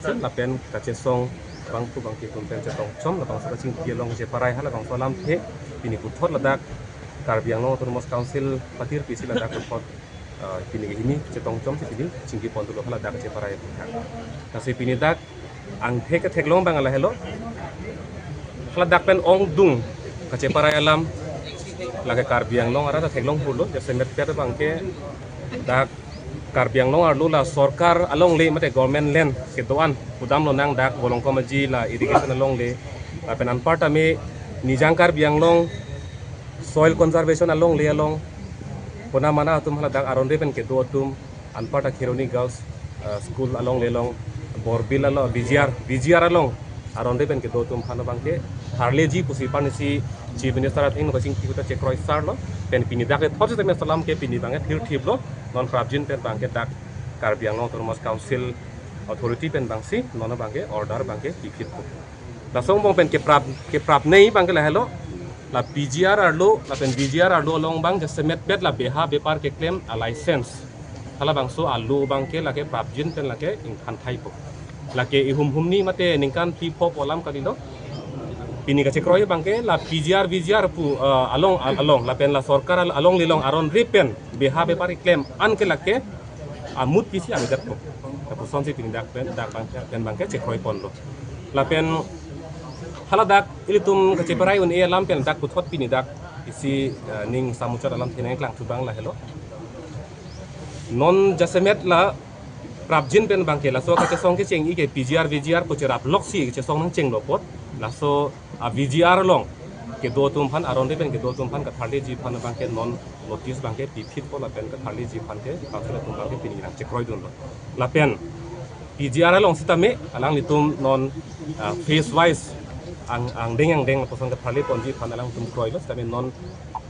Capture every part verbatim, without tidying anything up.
Lapen kachesong abangphu abangke atum pen chetongchom, labangso kachingki along cheparai, halabangso alamthe pini puthot ladak Karbi Anglong Autonomous Council patir pisi ladak puthot, ah, pini hini chetongchom si pini chingki pon thulo, haladak cheparai puthot. Lasi pini dak angthek ketheklong abang lahelo. Haladak pen ongdung kacheparai alam lake Karbi Anglong arat ta theklong pulo, jasemet pet abangke dak Karbi Anglong arlo la sorkar alongle mate government land kedo-an pudam lonang dak Bolongkom Aji la irrigation alongle, lapen anparta me Nijang Karbi Anglong soil conservation alongle along pona mana atum haladak aron re pen kedo atum, anparta Kheroni Girls, uh, School alongle along, Borbil along, B G R, B G R along aron re pen kedo atum aphan abangke tharleji pusi pini si Chief Minister atheng kachingki ahut ta chekroi sarlo, pen pini dak le thot setame alam ke pini abangke thirthiplo, non prapjin pen abangke dak Karbi Anglong Autonomous Council authority pen abangsi non abangke order abangke piphitpo. Laso angbong pen keprap, keprapnei abangke lahelo, la P G R arlo, lapen B G R arlo along abang jasemet pet la beha bepar keklem a license, halabangso alo abangke lake prapjin pen lake ingthan thaipo. Lake ihum humni mate ningkan phli pho pu alam kalilo. Pini kachekroi abangke la P G R, V G R pu, eh, along, al-, along, lapen la sorkar al-, alongle along aron re pen beha bepar keklem an ke lake amut pisi amidakpo. Lapuson si pini dak pen, dak abang, pen abangke chekroi ponlo. Lapen haladak ilitum kacheparai un-e alam pen dak puthot pini dak isi, eh, ning samuchot alamthe nangklang thu abang lahelo. Non jasemet la prapjin pen abangke laso kachesong kecheng-i ke P G R, V G R pu cherap loksi kachesong nangchenglo apot, laso a V G R along kedo atum aphan, aron re pen kedo atum aphan katharleji aphan abangke non notice abangke piphitpo, lapen katharleji aphan ke council atum abangke pini nangchekroidunlo. Lapen P G R along sitame alanglitum non, ah, phase wise ang, angdeng angdeng lapuson katharle ponji aphan alanglitum kroilo, sitame non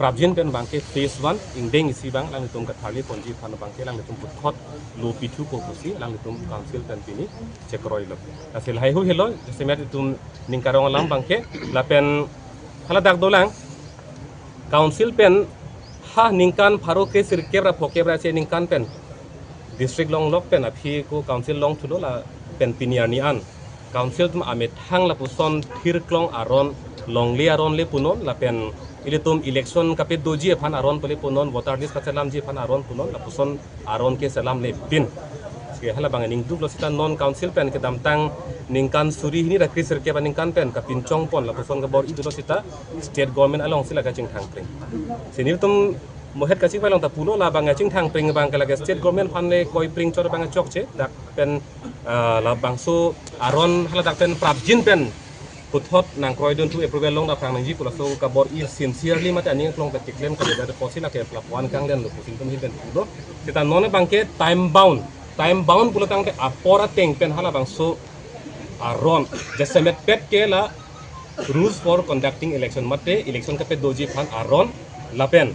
prapjin pen abangke phase one ingdeng isi abang alanglitum katharle ponji aphan abangke alanglitum puthot lo pithupo pusi alanglitum council pen pini chekroilo. Lasi lahai hu helo, jasemet itum ning karong alam abangke, lapen haladak dolang council pen ha ningkan pharo kre sirkep ra phokep ra isi ningkan pen district longlok pen aphi ko council longthulo, lapen pini arni an council atum amethang lapuson thirklong aron, longle aron le punon, lapen ilitum election kapedoji aphan aron pule punon, voter list kachelamji aphan aron punon, lapuson aron ke selamle pin. Lasi halabang aning duklo sita non council pen kedamtang ningkan suri hini ra kre sirkep aningkan pen kapinchong pon lapuson kabor-i dolo sita state government alongsi la kachingthang pring. Lasi nelitum mohet kachingpai along ta pulo, labang kachingthang pring abangke lake state government aphan le koi pring chot abang chokche, dak pen, ah, labangso aron haladak pen prapjin pen puthot nangkroidunthu, approval long daphrang nangji pu laso kabor-i sincerely mate aning aklong pen keklem kali dak apotsi lake lapu-an kanglenlo pusi nelitum ahin pen pulo. Sita non abangke time bound, time bound pulo tangte apor ateng pen halabangso aron jasemet pet ke la rules for conducting election mate election kapedoji aphan aron, lapen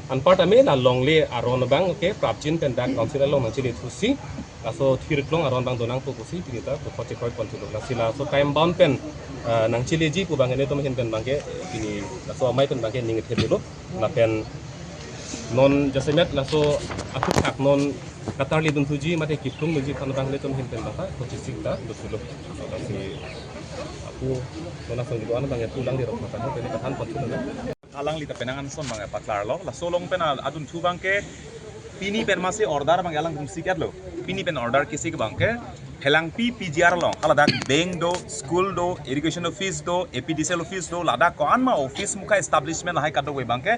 anparta me la longle aron abangke prapjin pen dak council along nangchelethusi laso thirklong aron abang donangpo pusi pini ta puthot chekroi ponthulo. Lasi laso time bound pen, ah, nangcheleji pu abang nelitum ahin pen abangke pini laso amei pen abangke ning thedetlo. Lapen non jasemet laso aphuthak non katharledunthuji mate kiphlungdunji aphan abang nelitum ahin pen abang ta kochisik ta dothulo. Lasi apu non asong kedo-an abang ya pulang di rok mata mo pene pathan ponthulo. Alangli ta penang anson abang ya paklarlo. Laso along pen al-, adunthu abangke pini pen masi order abang alanglitum siketlo. Pini pen order kesik abangke Phelangpi P G R along haladak bank do, school do, irrigation office do, A P D C L office do, ladak ko-an ma office mukha establishment lahai kadokave abangke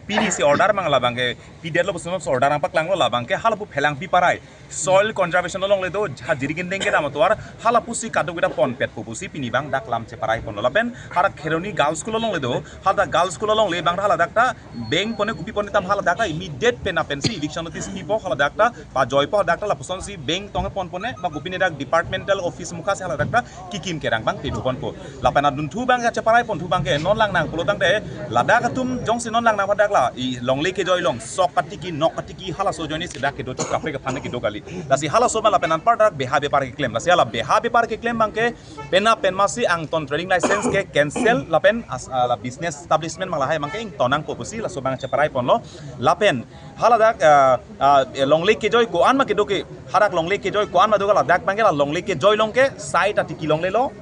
pini si order abang labangke pidetlo pusi non order nangpaklanglo, labangke halapu Phelangpi parai soil conservation alongle do, ha Jirikindeng kedam atovar, halapusi kadokave ta ponpetpo pusi pini abang dak lam cheparai ponlo. Lapen hara Kheroni Girls School alongle do, haladak Girls School alongle abang haladak ta bank pone kopi pone tam haladak ta immediate pen apensi eviction notice pipo, haladak ta pajoipo, haladak ta lapusonsi bank tong pon pone ba kopine dak departmental office mukha si haladak ta kikim kerang abang pedu ponpo. Lapen adunthu abang kacheparai ponthu abangke non langnang pulo tangte ladak atum jongsi non langnang hadak la i longle kejoi along sok katiki nok katiki halaso ajoine si dak kedo chok kaprek aphan kedo kali. Lasi halaso abang lapen anparta beha bepar keklem. Lasi hala beha bepar keklem abangke pena pen masi angton trading license ke cancel lapen as, ah, la business establishment abang lahai abangke ingtonnangpo pusi laso abang cheparai ponlo. Lapen haladak, ah, ah, longle kejoi ko-an ma kedo ke, hadak longle kejoi ko-an ma do ke ladak Ke la longle kejoi along ke, sai ta tiki longlelo,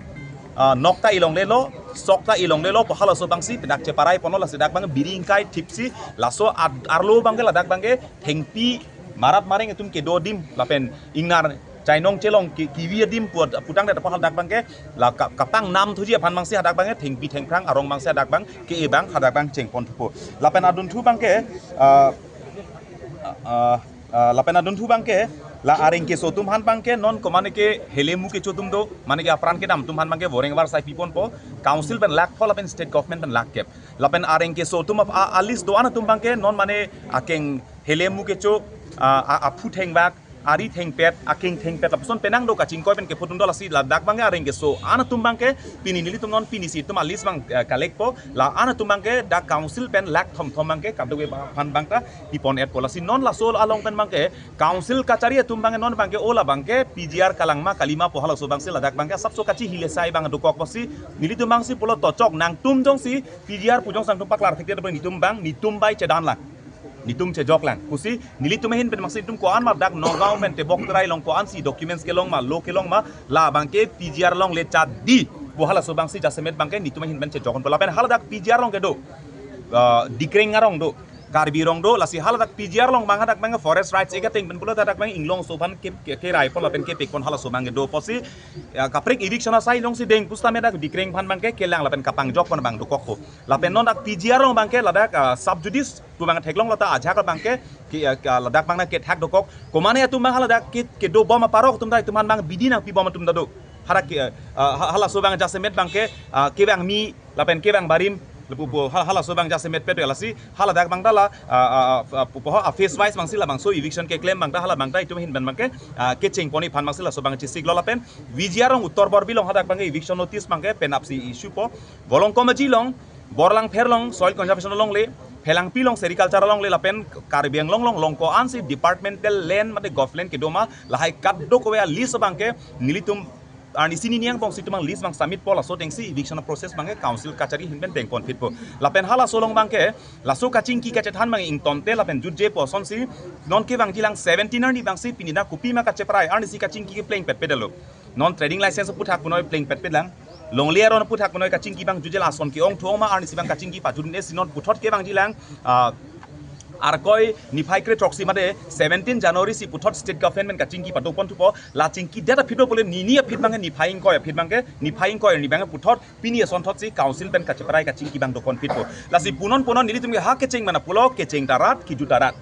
ah, nok ta ilonglelo, sok ta ilonglelo, pu halaso abangsi dak cheparai ponlo. Lasi dak abang biri ingkai thipsi, laso ad-, arlo abang ke ladak abang ke thengpi marat mareng atum kedo adim, lapen ingnar chainong chelong ki-, kivi adim pu-, putangdet apot hadak abang ke la ka-, kapang nam thuji aphan abangsi hadak abang ke thengpi thengphrang arong abangsi hadak abang ke-e abang hadak abang chengpon thupo. Lapen adunthu abang ke, ah, ah, ah, lapen adunthu abang ke la areng keso atum aphan abang ke non komane ke helemu kecho atum do, mane ke apran kedam atum aphan abang ke voreng varsai piponpo, council pen lakh pho lapen state government pen lakh kep. Lapen areng keso atum ap-, a, a list do-an atum abang ke non mane akeng helemu kecho, ah, a, aphu thengvak, ari thengpet, akeng thengpet, lapuson penang do kachingkoi pen kepho atum do. Lasi ladak abang ke areng keso an atum abang ke pini nelitum non pinisi itum a list abang, eh, collect po, la-an atum abang ke dak council pen lakh thom thom abang ke kadokave aphan abang ta pipon-etpo. Lasi non laso along pen abang ke council kachari atum abang ke non abang ke o la abang ke P G R kalang ma kali ma pu halaso abangsi ladak abang ke asapso kachihile sai abang dokok pusi nelitum abangsi pulo tochok nangtum jongsi P G R pu jongsi nangtum paklar thekte abang nelitum abang nelitum bai chedan lang. Nelitum chejok lang. Pusi nelitum ahin pen abangsi nelitum ko-an ma dak Nagaon pen tebok terai along ko-ansi documents kelong ma, law kelong ma, la abang ke P G R longle chadi pu halaso abangsi jasemet abang ke nelitum ahin pen chejok ponpo. Lapen haladak P G R along kedo, ah, Dikreng arong do, Karbi arong do, lasi haladak P G R along abang hadak abang Forest Rights Act ateng pen pulo hadak abang inglong aso aphan ke, ke, kerai pon lapen kepek pon halaso abang kedo pusi, ah, kaprek eviction asai jongsi deng pusitame dak Dikreng aphan abang ke kelang lapen kapangjok pon abang dokokpo. Lapen non dak P G R along abang ke ladak, ah, sub judice pu abang theklonglo ta ajak abang ke, ke, ah, ke ladak abang na kethak dokok. Komane atum abang haladak ke, kedo bom aparok atum ta itum aphan abang bidi nangpi bom atum ta do. Hadak ke, ah, ha-, halaso abang jasemet abang ke, ah, kevang mi lapen kevang barim, lapu pu ha-, halaso abang jasemet pet lasi haladak abang ta la, ah, ah, ah, pu, pu, ah, phase wise abangsi labangso eviction keklem abang ta hala abang ta itum ahin pen abang ke, ah, kecheng ponji aphan abangsi laso abang chesiklo lapen V G R along Uttar Borbil along hadak abang ke eviction notice abang ke penapsi issue po. Volongkom Aji along, Borlangpher along, soil conservation alongle, Phelangpi along, sericulture alongle, lapen Karbi Anglong along, along ko-ansi departmental land mate government kedo ma, lahai kadokave a list abang ke, nelitum, arnisi nini angbong si itum abang list abang submit po laso atengsi eviction process abang ke council kachari ahin pen deng pon phitpo. Lapen halaso along abang ke, laso kachingki kachethan abang ingtonte lapen jutje pu asonsi, non kevangji lang seventeen arni abangsi pini dak kopima kacheparai, arnisi kachingki kepleng petpet lo. Non trading license aphuthak punoi pleng petpet lang. Longle aron aphuthak punoi kachingki abang jutje lason ke-ong thu-ong ma arnisi abang kachingki pajut-un-e si non puthot kevangji lang, ah, Arkoi niphai kre throksi mate seventeen January si puthot state government kachingki pado pon thupo, la chingki det aphi do pule nini aphi abang ke niphai ingkoi aphi abang ke niphai ingkoi arni abang ke puthot pini asonthotsi council pen kacheparai kachingki abang do pon phitpo. Lasi punon punon nelitum ke ha kecheng mana pulo kecheng ta rat kijut ta rat.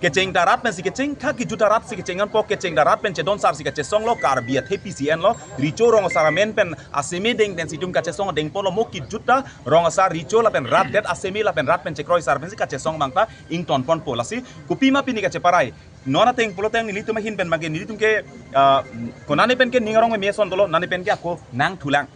Kecheng ta rat pensi kecheng, ha kijut ta rat si kecheng anpo, kecheng ta rat pen chedon sar si kachesong lo, Karbi athe P C N lo, Recho rong asar amen pen aseme deng pensi itum kachesong deng ponlo mo kijut ta, rong asar Recho lapen rat det aseme lapen rat pen chekroi sar pensi kachesong abang ta ington ponpo. Lasi kopima pini kacheparai. Non ateng pulo ateng nelitum ahin pen abang ke nelitum ke, ah, konane pen ke ning arong meme ason dolo, nane pen ke ako nangthulang.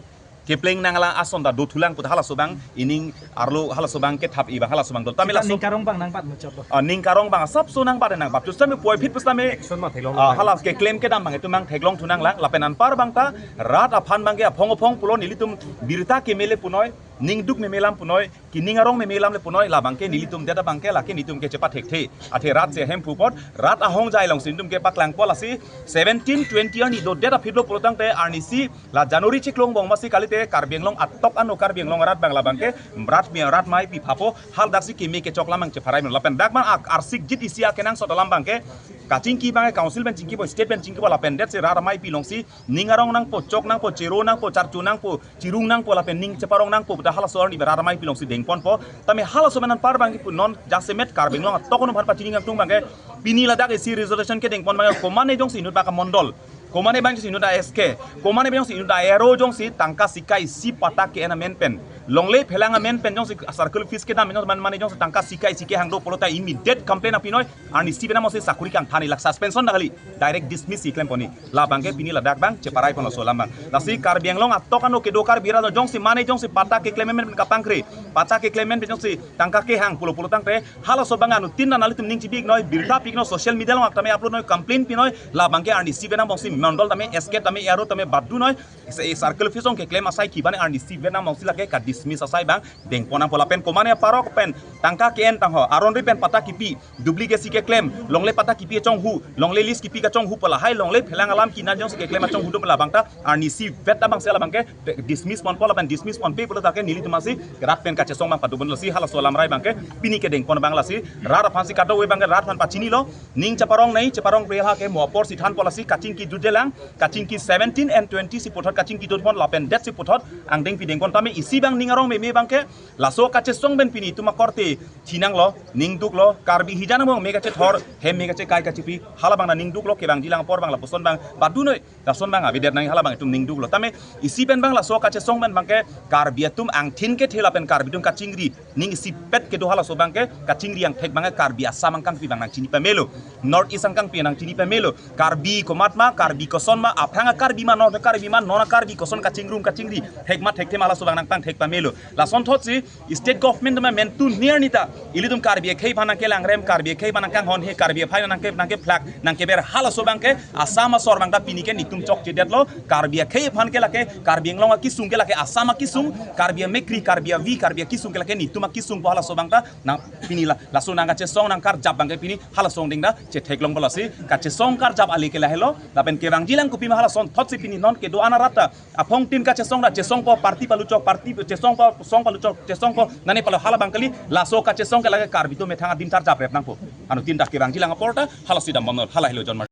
Kepleng nanglang ason ta dothulang pu ta halaso abang ining arlo halaso abang kethap-i abang halaso abang dolo. Tame sita laso ning karong abang nangbat muchot lo. Ah, ning karong abang asapso nangbat nangbat. Justame puvoiphit pusitame, action ma theklong ah, nang. Hala keklem kedam abang itum abang theklong thunang lang. Lapen anpar abang ta rat aphan abang ke aphong aphong pulo nelitum birta kemele punoi, ningduk meme alam punoi, kining arong meme alam le punoi, la abang ke nelitum det abang ke lake nelitum ke chepathekthe. Athe rat si ahemphu apot, rat ahongjai alongsi nelitum ke paklangpo. Lasi seventeen twenty arni do det aphi lo pulo tangte arnisi la January chiklo angbong masi kalite Karbi Anglong atok ano Karbi Anglong arat abang la abang ke rat me rat maipi phapo, haladaksi keme kechok alam abang chepharai lo. Lapen dak abang ak-, arsikjit isi akenangsot alam abang ke kachingki abang ke council pen chingkipo, state pen chingkipo lapen det si rat maipi alongsi ning arong nangpo, chok nangpo, chero nangpo, charcho nangpo, chirung nangpo lapen ning cheparong nangpo pu ta halaso arni rat maipi alongsi deng ponpo. Tame halaso pen anpar abang ke pu non jasemet Karbi Anglong atok ano aphan pachini nangtung abang ke pini ladak isi resolution kedeng pon abang ke komane jongsi inut abang ke mondol, komane abang jongsi inut a S K, komane abang jongsi inut a R O jongsi tangka sika isi patta ke-en amen pen, longle phelang amen pen jongsi circle office kedam jongsi man mane jongsi tangka sika isi kehang do pulo ta immediate complaint nangpinoi, arnisi penang mose sakuri kangthan-i, lak suspension ta kali, direct dismiss si klem ponji. La abang ke pini ladak abang cheparai pon laso alam abang. Lasi Karbi Anglong atok ano kedo Karbi arat jongsi mane jongsi patta keklem amen pen kapangkri, patta keklem amen pen jongsi tangka kehang pulo pulo tangte halaso abang anuttin nelitum ning chibi-iknoi, birta pi-iknoi, social media along tame upload noi, complaint pinoi, la abang ke arnisi penang mose mondol tame, S K tame, R O tame badunoi, se circle office along keklem asai kibane arnisi penang mose lake kadis dismiss asai abang dengpon nangpo lapen komane parok pen tangka ke-en tangho aron ri pen patta kipi duplicate si keklem longle patta kipi kachonghu longle lease kipi kachonghu pu lahai longle phelang alam kina jongsi keklem achonghu do pu labang ta arnisi vet abang si labang ke dismiss ponpo lapen dismiss ponpe pulo ta ke nelitum asi rat pen kachesong abang padobom lasi halaso alam rai abang ke pini kedengpon abang lasi rat aphan si kadokave abang ke rat aphan pachinilo ning cheparong nei cheparong prela ke mo apor si thanpo lasi kachingki jutjelang kachingki seventeen and twenty si puthot kachingki jutpon lapen det si puthot angdengpi dengpon tame isi abang ning arong meme abang ke laso kachesong pen pini itum akorte thinanglo ningduklo Karbi hijan abang me kachethor hem me kachekai kachipi hala abang nangduklo kevangjilang apor abang lapuson abang badunoi lason abang avedet nang hala abang itum ningduklo tame isi pen abang laso kachesong pen abang ke Karbi atum angthin kethe lapen Karbi atum kachingri ning isipet kedo halaso abang ke kachingri angthek abang ke Karbi Assam angkangpi abang nangchini pamelo North East angkangpi nangchini pamelo Karbi komat ma Karbi koson ma aphrang a Karbi ma non Karbi ma non a Karbi koson kachingrum kachingri thek ma thekthe ma halaso abang nangpang thek pamelo lasonthotsi state government ma mentu niar nita ilitum Karbi akhei aphan nangkelangrem Karbi akhei aphan nangkanghon he Karbi aphai nangke nangkephlak nangkeber halaso abang ke Assam asor abang ta pini ke nitum chokchedetlo Karbi akhei aphan ke lake Karbi Anglong akisung ke lake Assam akisung Karbi amekri Karbi avi Karbi akisung ke lake nitum akisung pu halaso abang ta nang pini la laso nangkachesong nangkarjap abang ke pini halaso angdeng ta chetheklongpo lasi kachesong karjap ale ke lahelo lapen kevangjilang kopi ma halasonthotsi pini non kedo-an arat ta aphongtin kachesong ta chesongpo party paluchok party chesongpo song paluchok chesongpo nane palo hala abang kali laso kachesong ke lake Karbi atum methang adin karjap rep nangpo anuttin ta kevangjilang apor ta halasi dambomnoi hala helo jon